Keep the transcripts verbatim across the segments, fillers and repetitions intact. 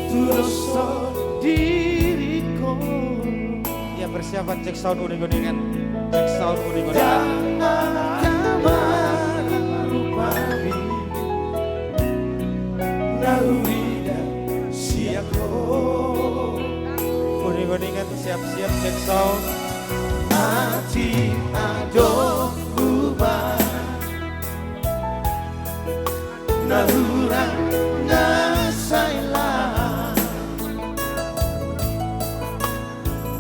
Tudoshon diringku. Ia persiapan cek sound uning-uningan. Cek sound uning-uningan. Dang angka marrupa-rupa na huida sian ho. Uning-uningan siap-siap cek sound. Atik adong huba na hurang na sai laho.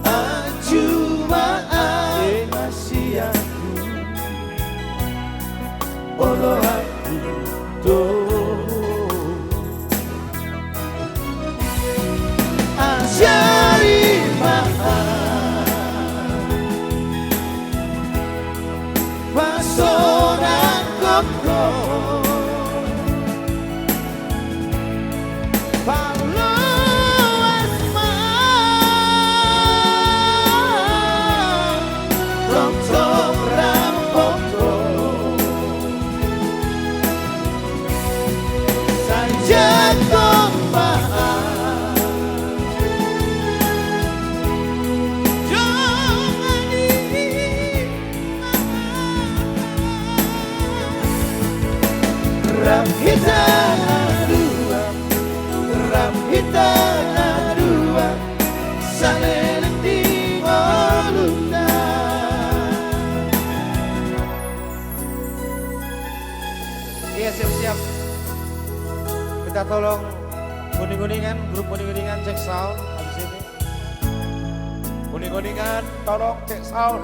Anju ma angka sian oloanku do. Ajari ma pasonanghon ho. Paloas ma tongtong rampothon. Sai jangkon ma dongan i. Rap hita na dua, rap hita na dua, saleleng di ngolunta. Ia siap-siap. Kita tolong uning-uningan, grup uning-uningan cek sound habis ini. Uning-uningan, tolong cek sound.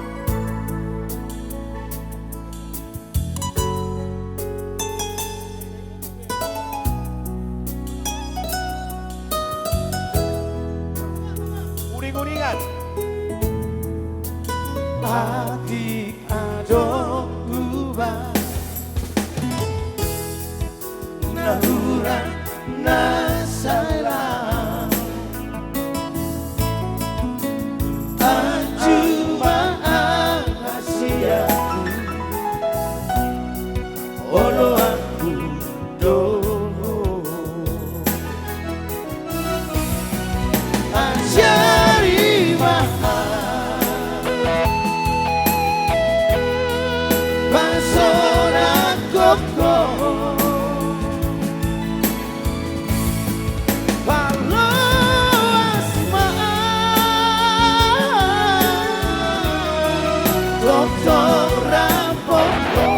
Uning-uningan. Atik adong huba na hurang na sai laho. Anju ma angka sian oloanku do. Ajari ma pasonanghon ho. Paloas ma tongtong rampothon.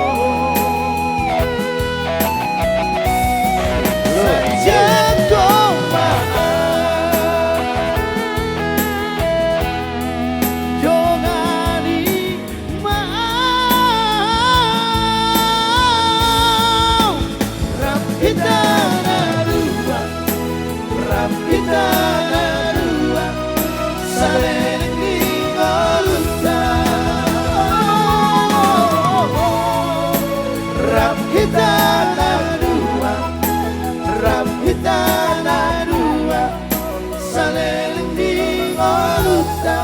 Sai jangkon ma dongan i. Rap hita na dua, rap hita na dua, saleleng di ngolunta. Rap hita na dua, rap hita na dua, saleleng di ngolunta.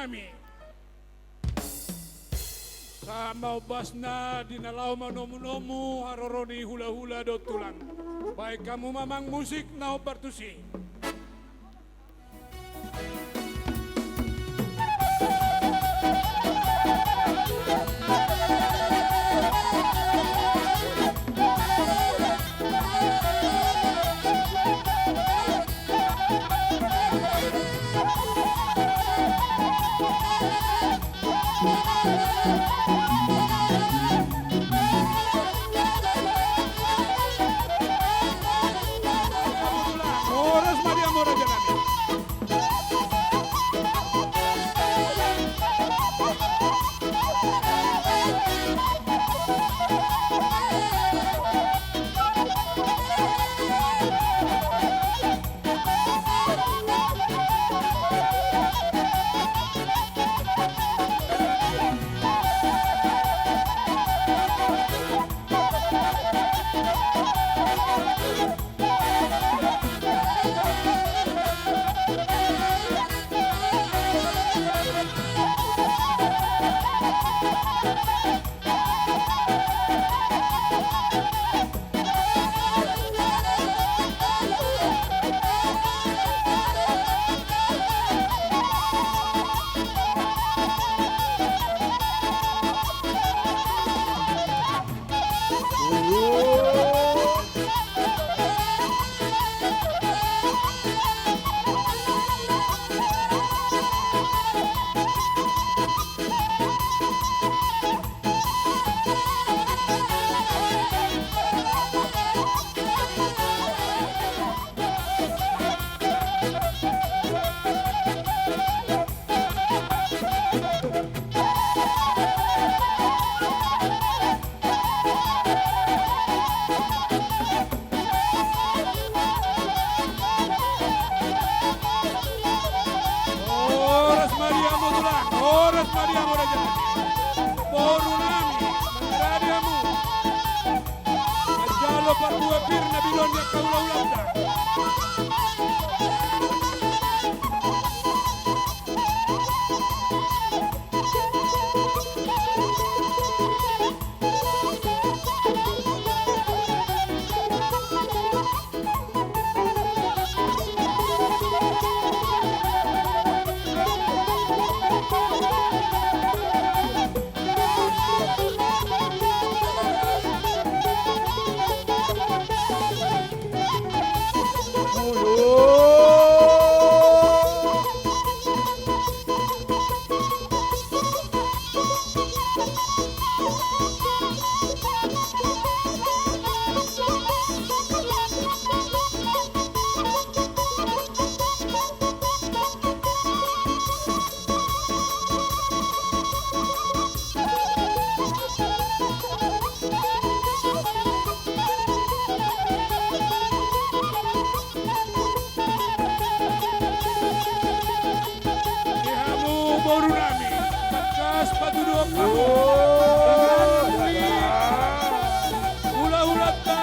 nami. Sahat ma ombasna di na laho manomunomu haroro ni hulahula dohot tulang. Baen hamu ma amang musik na hombar tusi. Horas ma di hamu raja nami. Horas ma di hamu tulang, horas ma di hamu raja. Boru nami, mangkali hamu manjalo parbue pir na binoan ni angka hulahulanta. Di hamu boru nami, tangkas patuduhon hamu. Tangan ni hulahulanta.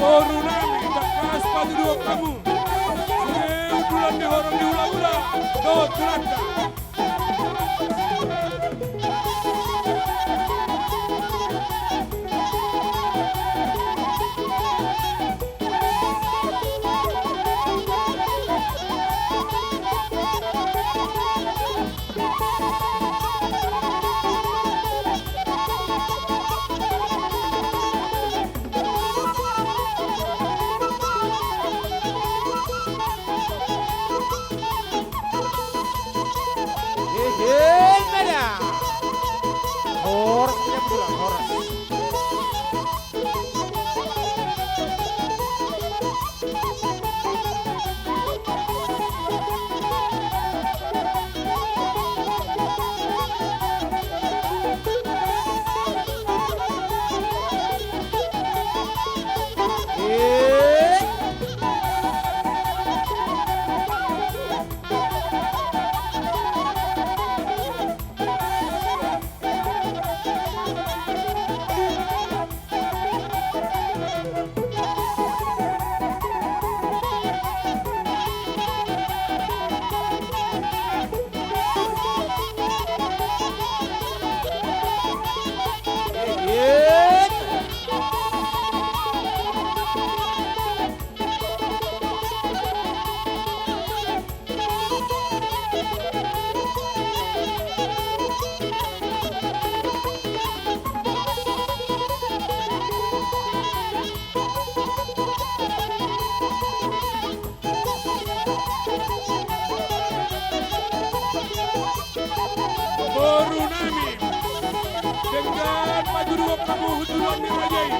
Boru nami, tangkas patuduhon hamu. Sude hundulan ni horong ni hulahula dohot tulangna. Hehe, mada. Horas, mada, horas. Boru nami, denggan patuduhon hamu hundulan ni raja i.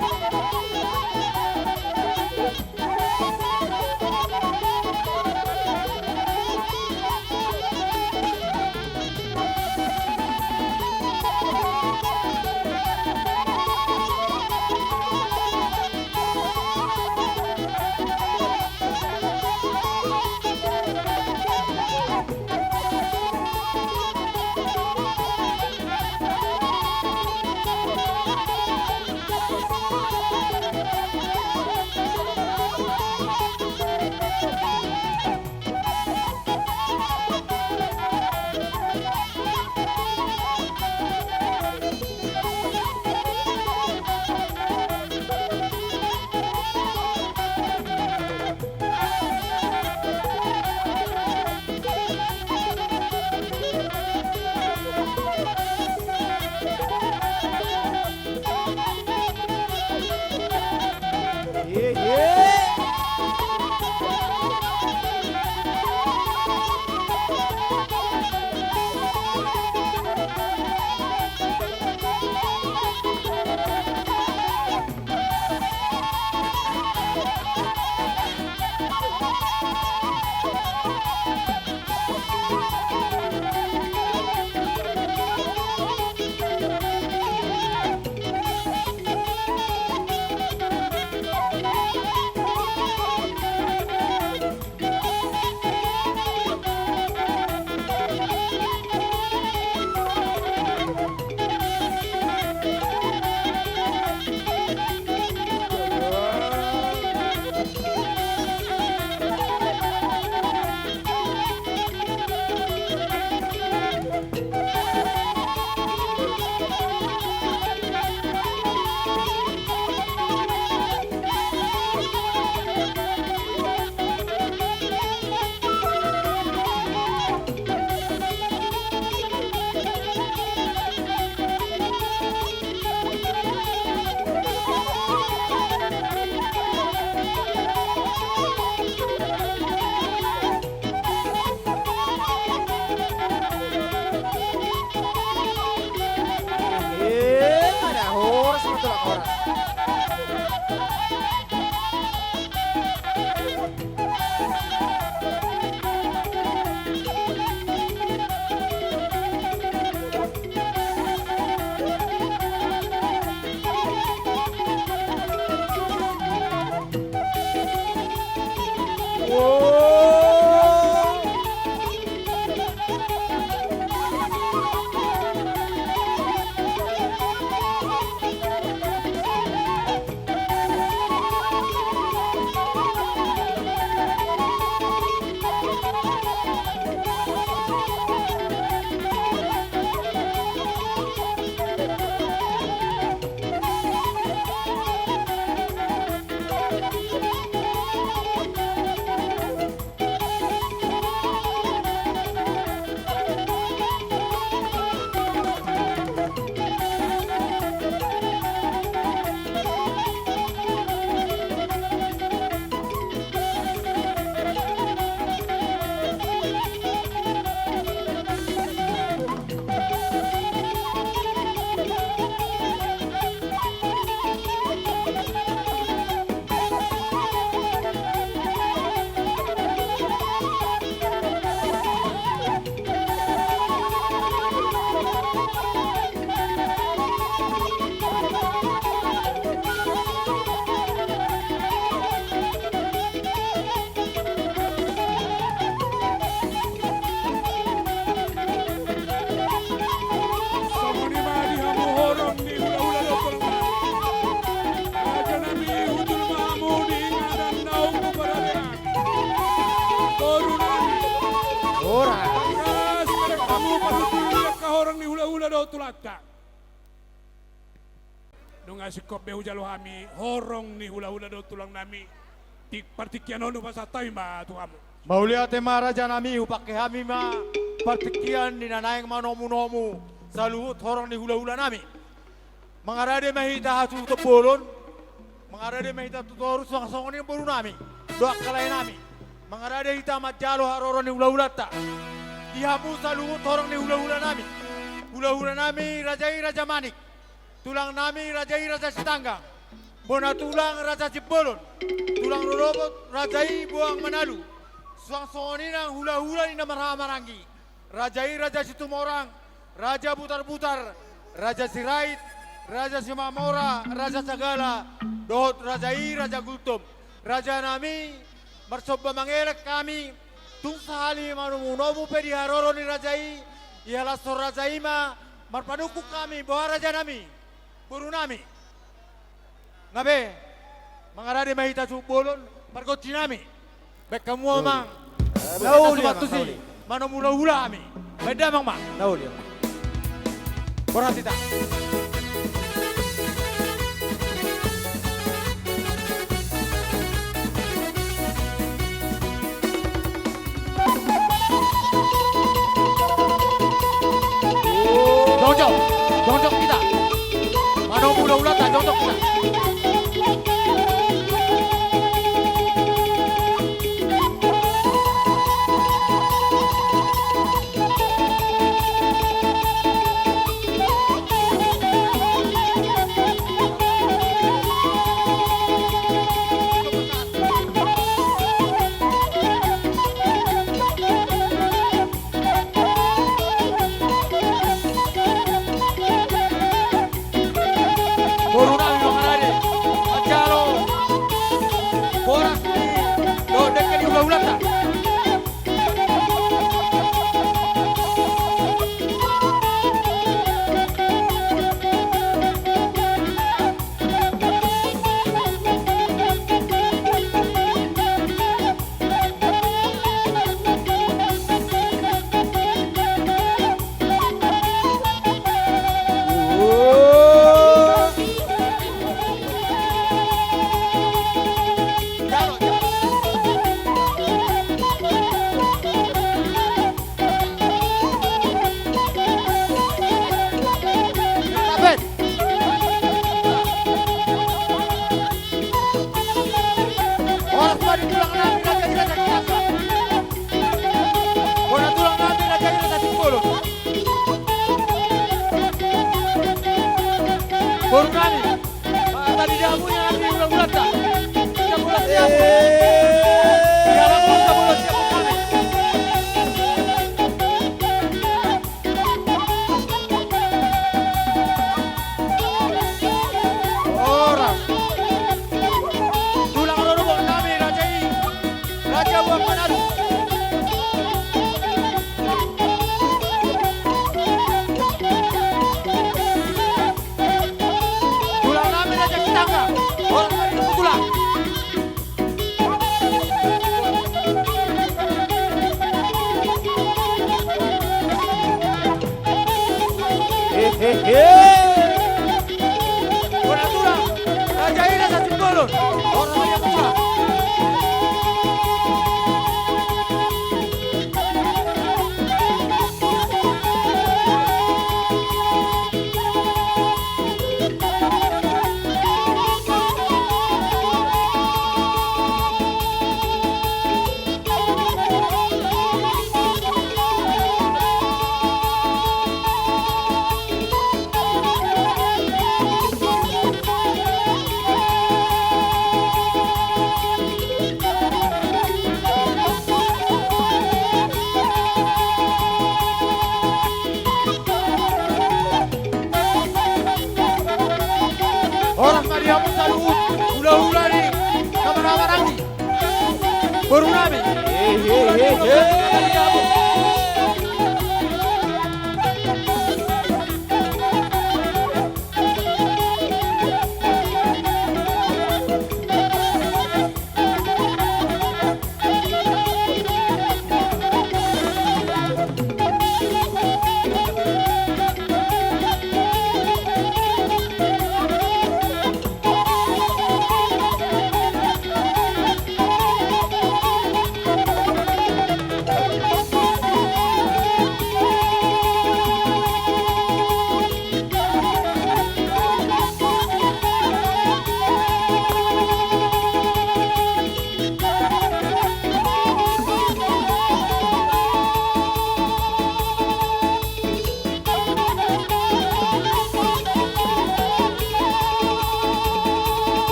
Tutu di angka horong ni hulahula dohot tulangta. Nunga singkop be hujalo hami horong ni hulahula dohot tulangnami. Di partingkian on hupasahat hami ma tu hamu. Mauliate ma rajanami, hupangke hami ma partingkian ni na naeng manomunomu saluhut horong ni hulahulanami. Mangarade ma hita tu hatutu bolon, mangarade ma hita tu toru, suang songon i borunami dohot angka laenami. Mangarade hita manjalo haroro ni hulahulanta. Di hamu saluhut horong ni hulahulanami. Hulahulanami raja i Raja Manik. Tulangnami raja i Raja Sitanggang. Bona tulang Raja Simbolon. Tulang rorobot raja i Boang Manalu. Suang songon i nang hulahula ni na marhahamaranggi. Raja i Raja Situmorang, Raja Butarbutar, Raja Sirait, Raja Simamora, Raja Sagala, dohot raja i Raja Gultom. Rajanami, marsomba mangelek hami, tung sahali manomunomu pe di haroro ni raja i, ihalashon raja i ma marpanungkun hami, boha rajanami, borunami. Nga be, mangarade ma hita tu bolon, pargonsinami. Baen hamu amang. Na uli, amang, na uli. Manomunomu hami. Baen damang ma. Na uli, amang. Borat hita. Jongjong, jongjong hita. Manomunomu hita, jongjong hita. Borunami mangarade manjalo boras ni dohot dengke ni hulahulanta. Horas ma di tulang nami raja i Raja Sitanggang. Bona tulang nami raja i Raja Simbolon. Boru nami. Mata di damu ya nami ulang-ulang ta. Kita bulat siap. Ya, kita bulat siap nami. Horas. Tulang rorobot nami raja i, Raja Boang Manalu. Tulang nami Raja Sitanggang. Horas nami tulang. Hehehe. Bona tulang, raja i Raja Simbolon. Horas ma di hamu tulang. Horas ma di hamu saluhut hulahula ni na marhahamaranggi. Boru nami. He, he, he, he.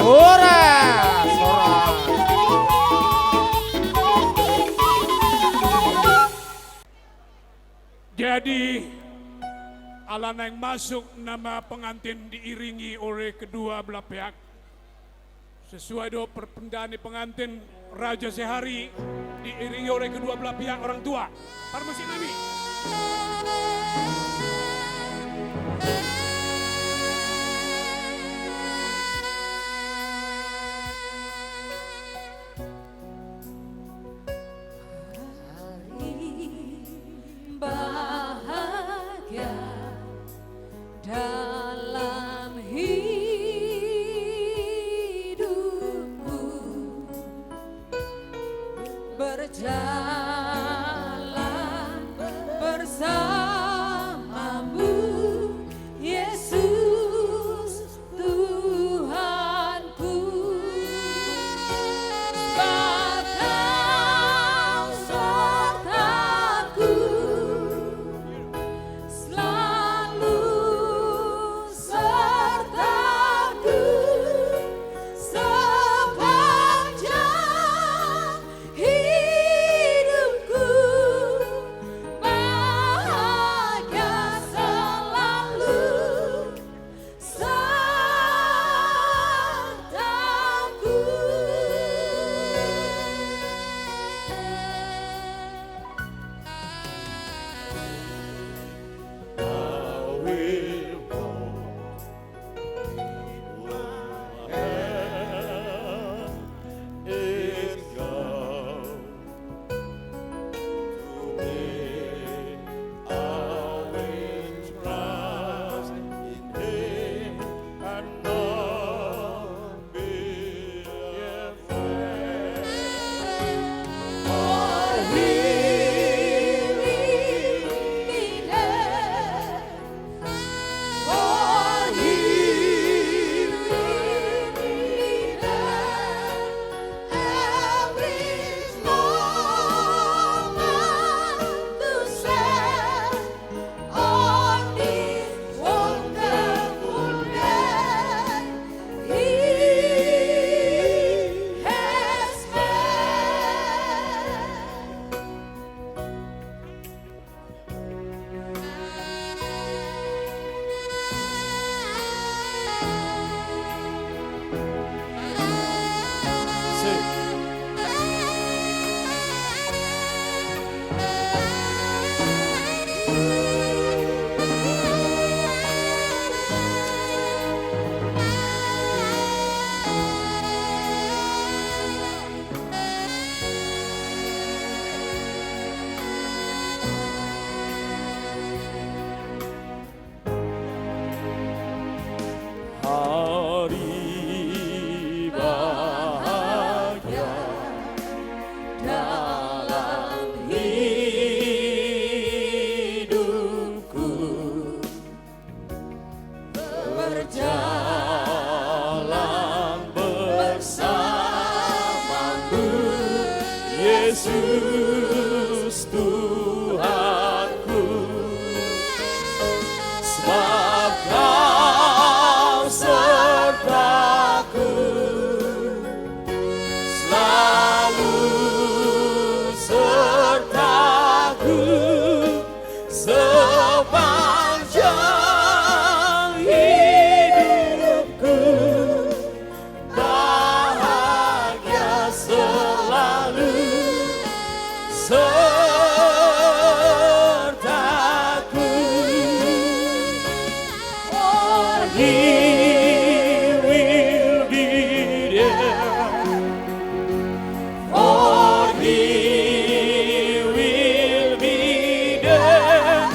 Horas, horas. Jadi, ala naeng masuk nama pengantin diiringi oleh kedua belah pihak. Sesuai do permintaan ni pengantin, Raja Sehari diiringi oleh kedua belah pihak orang tua. Parmusik nami. Hari bahagia dalam hidupku, berjalan bersamamu, Yesus Tuhanku. Sebab Kau sertaku, selalu sertaku, sepanjang hidupku, bahagia selalu sertaku. I will walk where hand in glove. Today I will trust in Him and not be afraid. For He will be there. For He will be there every moment to share on this wonderful day He has made. Hari bahagia dalam hidupku, berjalan bersamamu, Yesus Tuhanku. Sebab Kau sertaku, selalu sertaku, sepanjang hidupku, bahagia selalu sertaku. For He will be there. For He will be there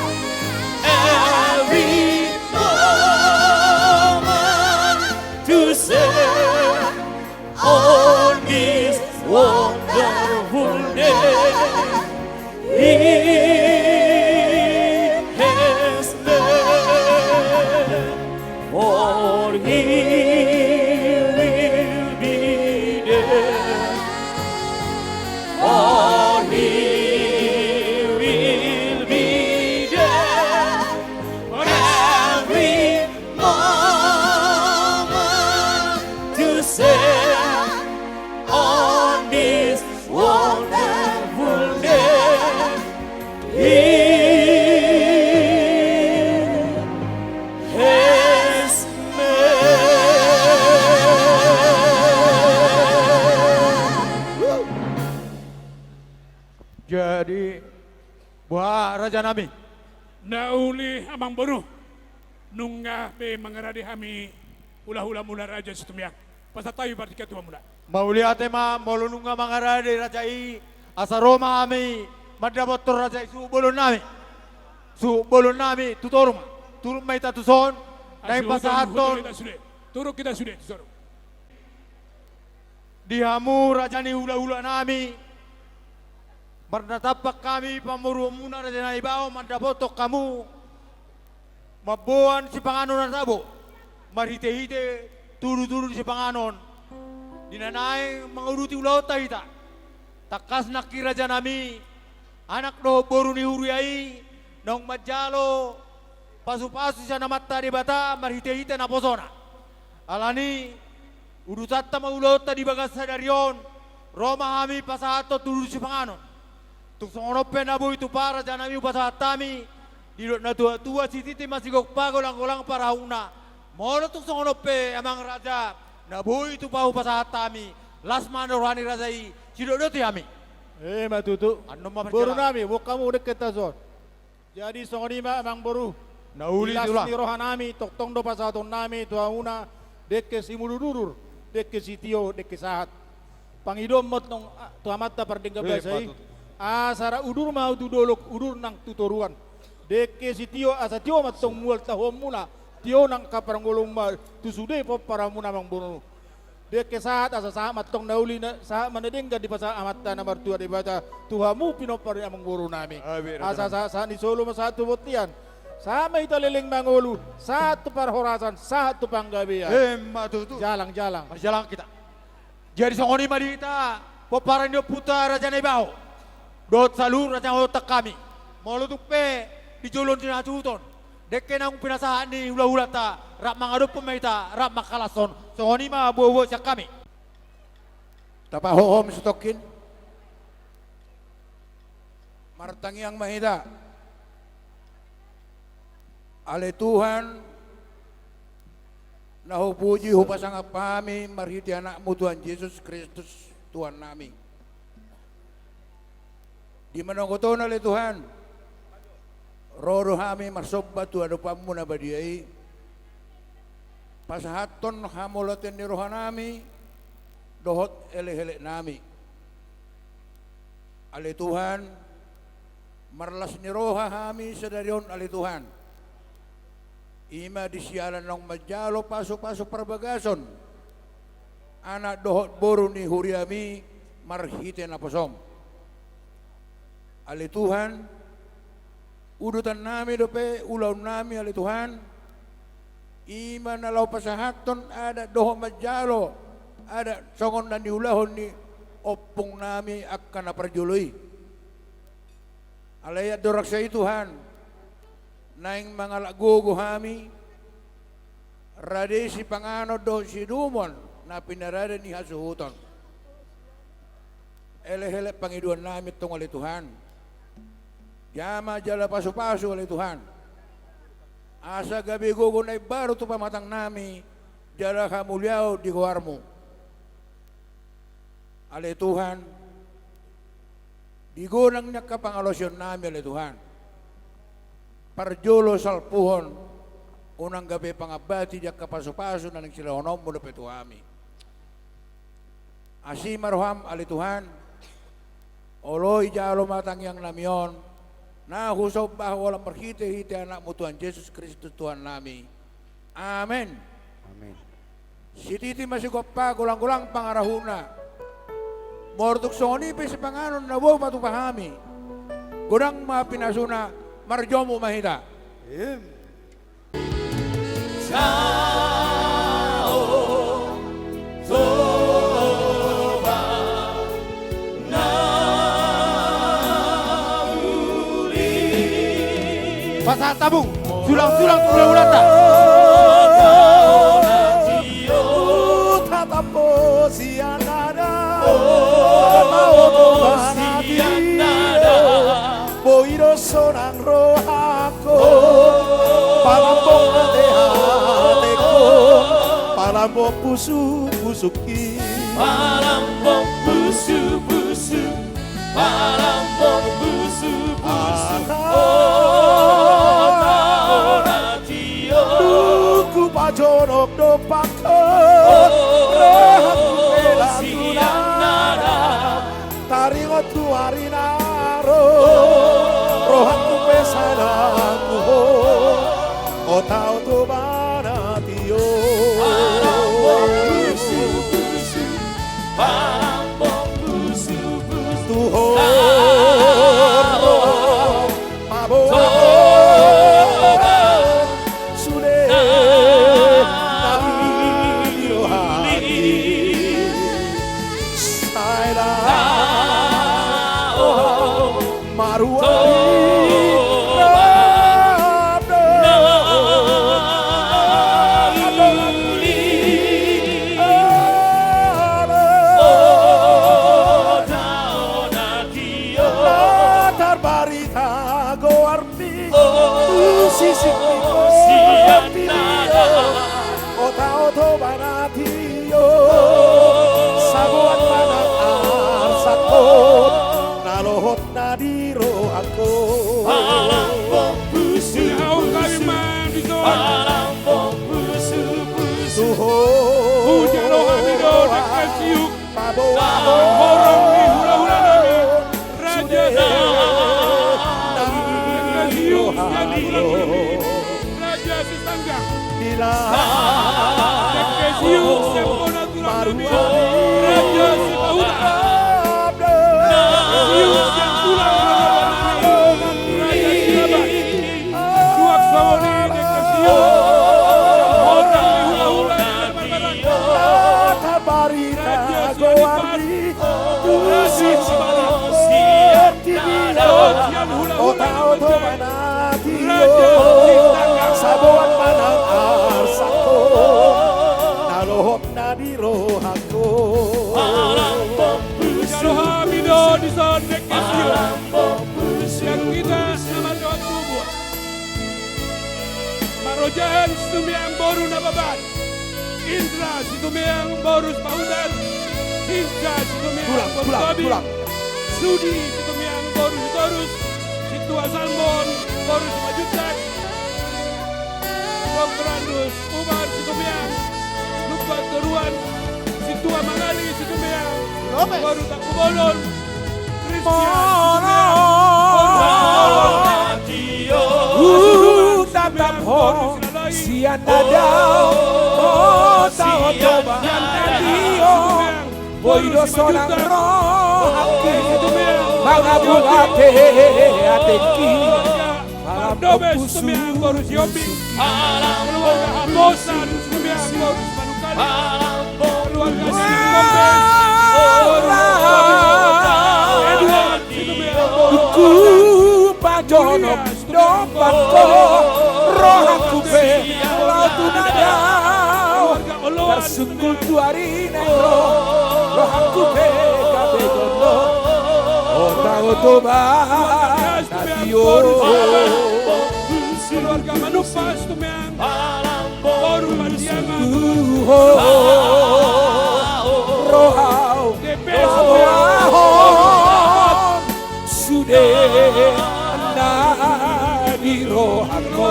every moment to share on this wonderful day He has made. For He will be there. For He will be there every moment to share Jadi, boha rajanami? Na uli amangboru, nunga be mangarade hami hulahula muna Raja Situmeang. Pasahat hami partingkian tu hamuna. Mauliate ma molo nunga mangarade raja i, asa ro ma hami mandapothon raja i suhut bolonnami. Suhut bolonnami tu toru ma. Turun ma hita tuson, naeng pasahathon. Turun hita sude. Turun hita sude tu toru. Di hamu raja ni hulahulanami, marnatampak hami pamoruonmuna raja na ibaho mandapothon hamu mamboan sipanganon na tabo marhitehite tudutudu ni sipanganon di na naeng manguduti ulaonta hita. Tangkas nangkin rajanami, anak dohot boru ni huria i naung manjalo pasupasu sian Amanta Debata marhitehite naposona. Alani i, udutanta ma ulaonta di bagas sadari on, ro ma hami pasahathon tudutudu sipanganon. Tung songon on pe na boi tupa rajanami hupasahat hami, didok natuatua, sititi ma sigompa, golanggolang parahutna. Molo tung songon on pe amang raja, na boi tupa hupasahat hami, las ma roha ni raja i, sidok do tu hami. Emma tutu. Annon ma parjala. Borunami, boan hamu dengke tuson. Jadi songon i ma amangboru. Na uli, di las ni rohanami, tongtong do pasahatonnami tu hamuna dengke simudurudur, dengke sitio, dengke sahat. Pangidoan ma tong, a, tu Amanta Pardenggan Basa i. Emma tutu. Asa rap udur ma ahu tu dolok, udur nang tu toruan. Dengke sitio, asa tio ma tong mual tahuonmuna, tio nang angka parngoluon ma tu sude pomparanmuna amangboru. Dengke sahat, asa sahat ma tong na uli, na sahat ma na denggan dipasahat Amanta na martua Debata tu hamu pinompar ni amangborunami. Amin. Asa sahat, sahat ni solu ma sahat tu bontean. Sahat ma hita leleng mangolu, sahat tu parhorasan, sahat tu panggabean. Emma tutu. Jalang, jalang. Marjalang hita. Jadi songon i ma di hita pomparan ni ompunta raja na ibaho dohot saluhut raja na hudok hami. Molo tung pe di jolo ni hasuhuton, dengke naung pinasahat ni hulahulanta, rap mangadophon ma hita, rap manghalashon. Songon i ma boaboa sian hami. Tapahohom satongkin. Martangiang ma hita. Ale Tuhan, na hupuji hupasangap hami marhite Anakmu Tuhan Jesus Kristus, Tuhannami. Di manogot on ale Tuhan, ro do hami marsomba tu adopanMu na badia i, pasahathon hamoloteon ni rohanami dohot elekeleknami. Ale Tuhan, marlas ni roha hami sadari on ale Tuhan. I ma di siala naung manjalo pasupasu parbagason anak dohot boru ni huriaMi marhite naposoM. Ale Tuhan, udutannami dope ulaonnami ale Tuhan, i ma na laho pasahathon adat dohot manjalo adat songon na niulahon ni ompungnami angka na parjolo i. Alai andorang sai Tuhan, naeng mangalap gogo hami, rade sipanganon dohot sidomuan na pinarade ni hasuhuton. Elekelek pangidoannami tong ale Tuhan. Jama jala pasupasu ale Tuhan. Asa gabe gogo na imbaru tu pamatangnami, jala hamuliaon di goarMu. Ale Tuhan, di gonang ni angka pangalaosionnami ale Tuhan, parjolo salpuhon, unang gabe pangambati di angka pasupasu na naeng silehononMu dope tu hami. Asi ma rohaM ale Tuhan, olo ijalo ma tangiangnami on, na husomba holan marhitehite AnakMu Tuhan Jesus Kristus Tuhannami. Amen. Amen. Sititi ma sigompa, golanggolang pangarahutna. Molo tung songon i pe sipanganon na boi ma tupa hami, godang ma pinasuna, marjomu ma hita. Amen. Saut Toba na uli. Pasahat hamu, sulang-sulang tu hulahulanta. Tatambo sian nada, tatambo sian nada. Boi do sonang rohangku, palambok ateatengku, palambok pusukpusukki. Palambok pusukpusuk, palambok Dompak ho rohangku pe lagu na taringot tu ari na ro. Rohangku pe sai lagu ho, Ota Otoba na tio. Tu ho rohangku paboa ho, sude na di rohangki. Sai laho ho maruari rap dohot na uli. Olo, na tarbarita goar Tusi sipiko sian tio, Ota Otoba na tio. Saboan ma nang arsak ho, na lohot na di rohangko. Au kami ma di son. Tu ho. Huja roha mi do dengke siuk. Paboa ho. Horong ni hulahula nami, Raja Sitanggang. Dengke siuk sian tulang nami, Raja Sitanggang. Dengke siuk sian bona tulang nami, Raja Sipahutar. Dengke siuk sian tulang ni roha nami, Raja Silaban. Suang songon i dengke siuk sian bona ni hulahula nami, Raja Sianipar. Tusi sipiko sian tio, Ota Otoba na tio. Saboan ma nang arsak ho, na lohot na di rohangko. Jalo hami do dison dengke siuk sian hita na mardohot tubu. Marojahan Situmeang boru Nababan, Indra Situmeang boru Sipahutar, Hinsa Situmeang boru Tobing, Sudi Situmeang boru Sitorus, Sintua Salmon boru Simanjuntak, Doktorandus Umar Situmeang, Lumban Toruan, Sintua Mangali Situmeang boru Tangkubolon, Kristian Situmeang boru Tangkubolon. Hutatap ho sian na dao, Ota Otoba na tio. Boi do sonang rohangki, mangabulate atengki. Pardobes Situmeang boru Sihombing, keluarga Habosan Situmeang boru Simanungkalit, keluarga Sikombes boru Eduard Situmeang boru Tuku pajonok. Dompak ho rohangku pe laho tu na dao, tarsungkul tu ari na ro, rohangku pe gabe gondok, Ota Otoba na tio. Keluarga Manumpas Situmeang boru Pandiangan. Rohau. Sude na di rohangko,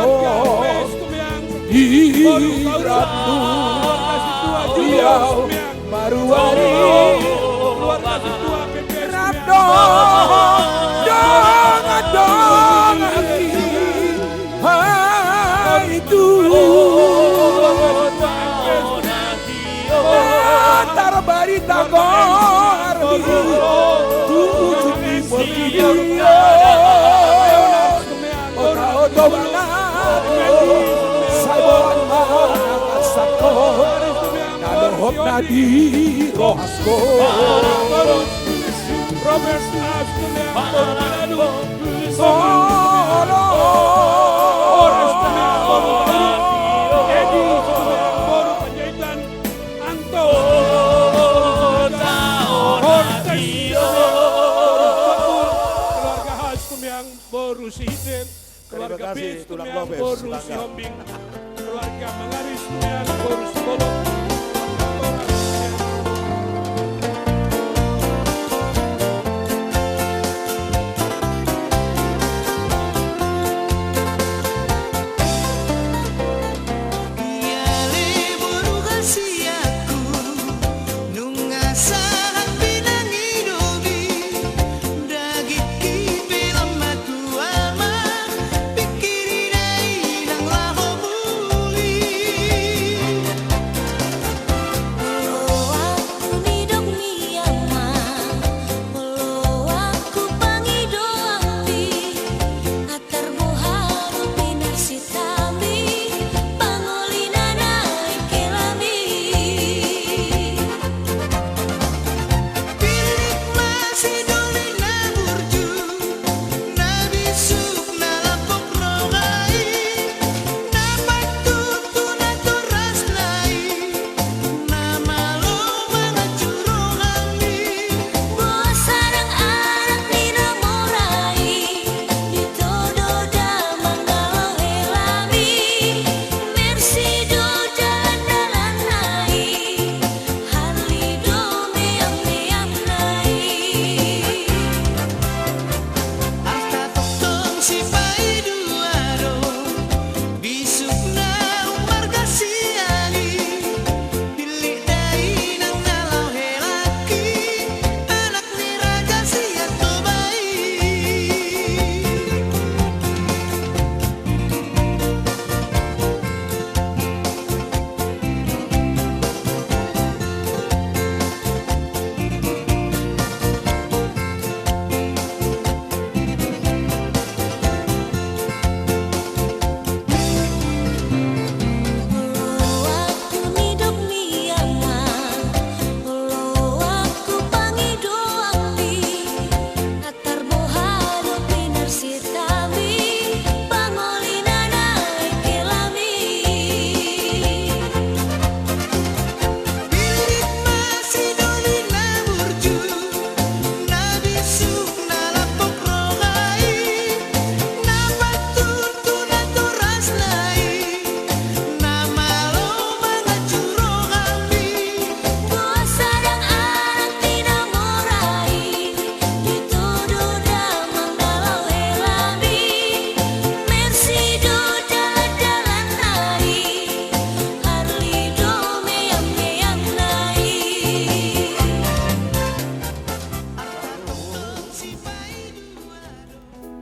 di rohangku, di au maruari. Rap dohot dongan-donganki, hai tu na tarbarita goarmi tu ujung ni portibi on. Ota Otoba na tio, saboan ma nang arsak ho, na dohot na di rohangko. Robert Askulian boru Manado, Solo Horas Tumeang boru Manado, Edi Tumeang boru Panjaitan, Anto Horas Tumeang boru Sambur, keluarga Has Tumeang boru Sihite, keluarga Bis Tumeang boru Sihombing, keluarga Mangaris Tumeang boru Sibolok.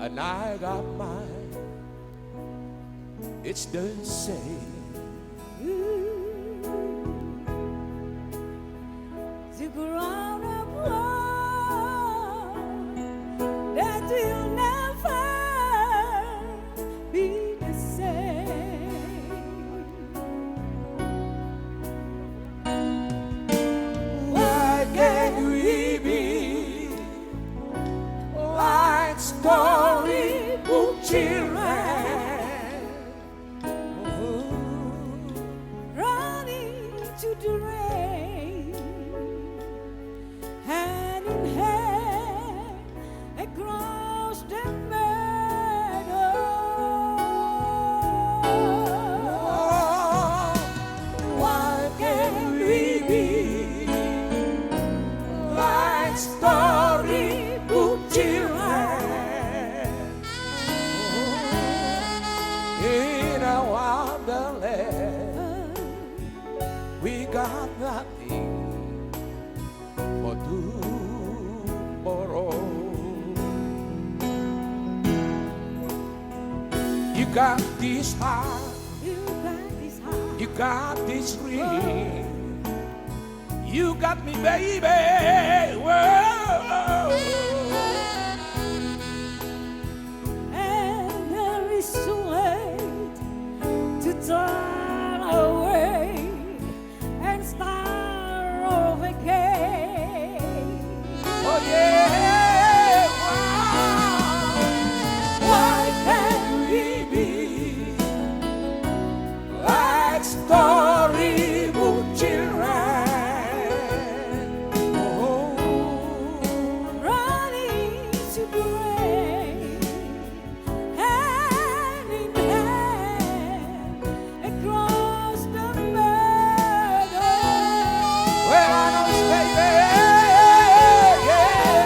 And I got mine. It's the same. The ground of love that will never be the same. Why can't we be like storybook children? Running to the rain, hand in hand across the meadow. Why can't we be like storybook children? In a wonderland, we got nothing but tomorrow. You got this heart, you got this heart, you got this ring. You got me, baby. Whoa. And there is too late to turn away and start over again. Oh yeah. Why, why can't we be like storybook children? Oh. Running to grace, hand in hand across the meadow. Where are those baby? Yeah.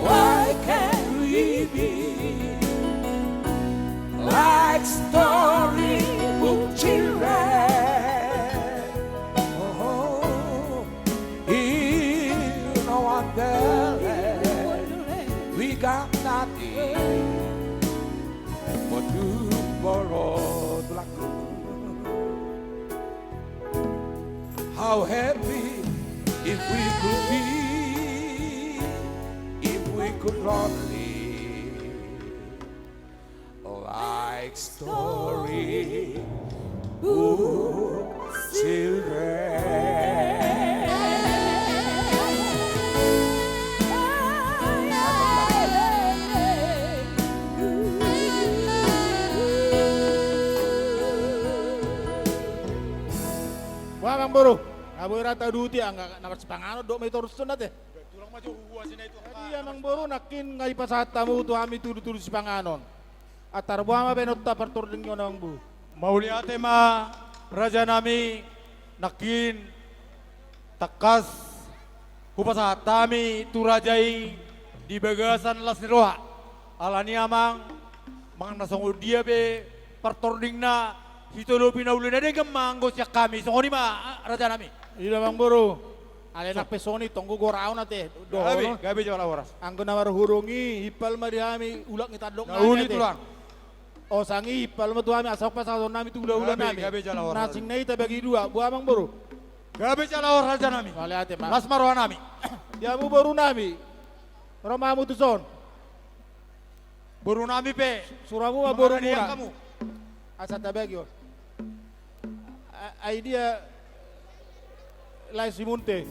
Why can't we be like storybook children. Oh, in a wonderland, we got nothing but tomorrow. How happy if we could be, if we could only like storybook children. Boha amangboru, nga boi ra tauduti, angka na marsipanganon dohot monitor songon i ate. Tulang ma jo huhuasi na itu. Jadi amangboru, nangkin nga dipasahat hamu tu hami tudutudu sipanganon. Antar boha ma baenonta partording on, amangboru? Mauliate ma, rajanami, nangkin tangkas hupasahat hami tu raja i di bagasan las ni roha. Alani amang, manang na songon dia pe partordingna, sitolopi na uli na denggan ma anggo sian hami, songon i ma, rajanami. I do amangboru. Alai nang pe songon i, tong goraon ate. Gabe, gabe jala horas. Anggo na marhurung i, impal ma di hami, ulak ni tandok nami ate. Tulang. Osang i, impal ma tu hami, asa pasahaton nami tu hulahula nami. Gabe, gabe jala horas. Na asing na i tabagi dua, boha amangboru? Gabe jala horas rajanami. Mauliate ma. Las ma rohanami. Di hamu borunami. Ro ma hamu tuson. Borunami pe. Suru hamu ma borumuna. Asa tabagi on. Ai dia lae si Munte.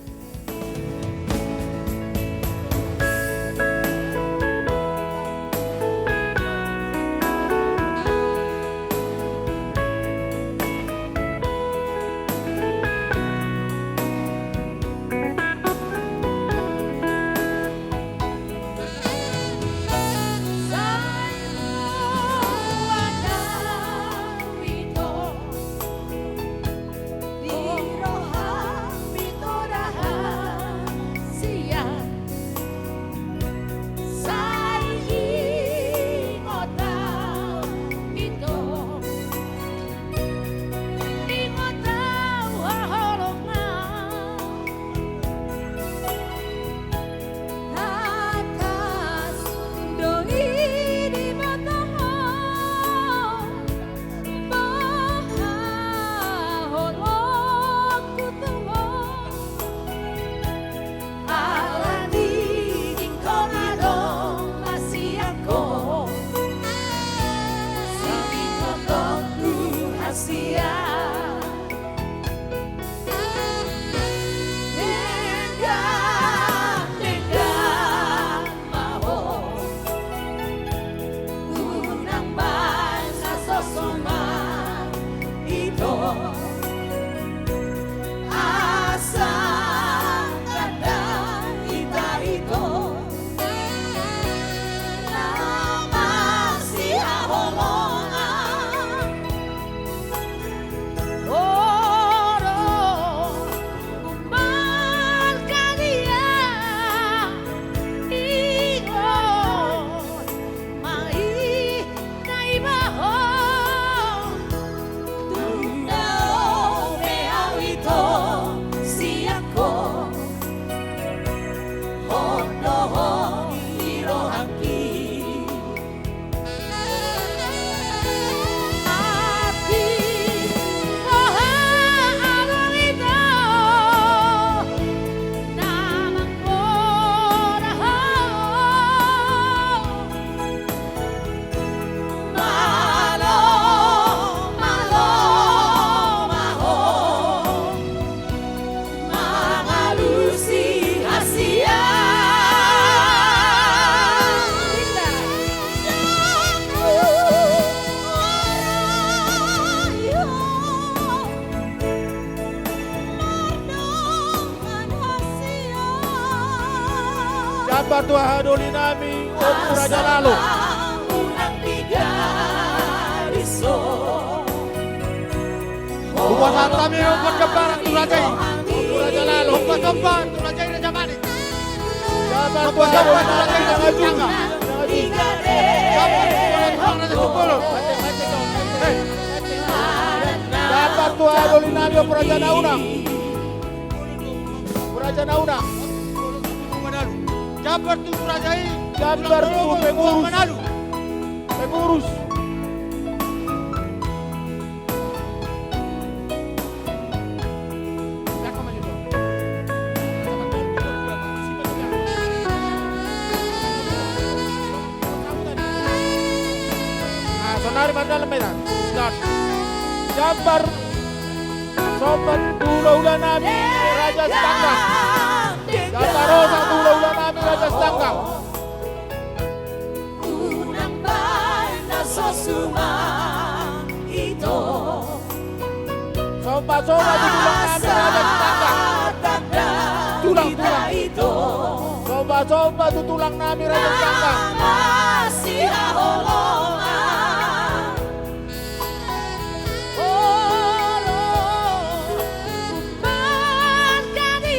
Jambar tu haha doli nami, Ompu Raja Lalo. Hupasahat hami on jambaran tu raja i, Ompu Raja Lalo. Somba, somba tu raja i, Raja Malik. Somba, somba tu raja i, Raja Sitanggang. Somba, somba tu raja Sumbolon. Hei. Jambar tu haha doli nami, Ompu Raja Naunang. Ompu Raja Naunang. Jambar tu raja i. Jambar tu pengurus. Pengurus. Nah, sonari mardalan ma hita. Start. Jambar somba tu hulahula nami Raja Sitanggang. Jambar hosa tu hulahula nami Raja Sitanggang. Unang baen na so suman ito. Somba, somba tu tulang nami Raja Sitanggang. Tulang, tulang. Somba, somba tu tulang nami Raja Sitanggang.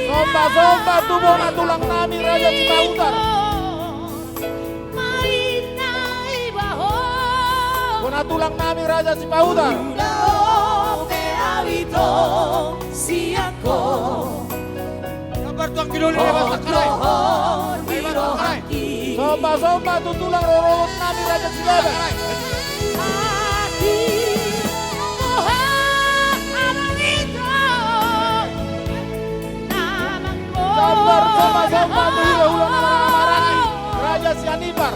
Somba, somba tu bona tulang nami Raja Sipahutar. Bona tulang nami Raja Sipahutar. Jambar tu anggi doli Leban Sangkarai. Leban Sangkarai. Somba, somba tu tulang rorobot nami Raja Silaban. Jambar somba, somba tu hulahula nami Raja Sianipar.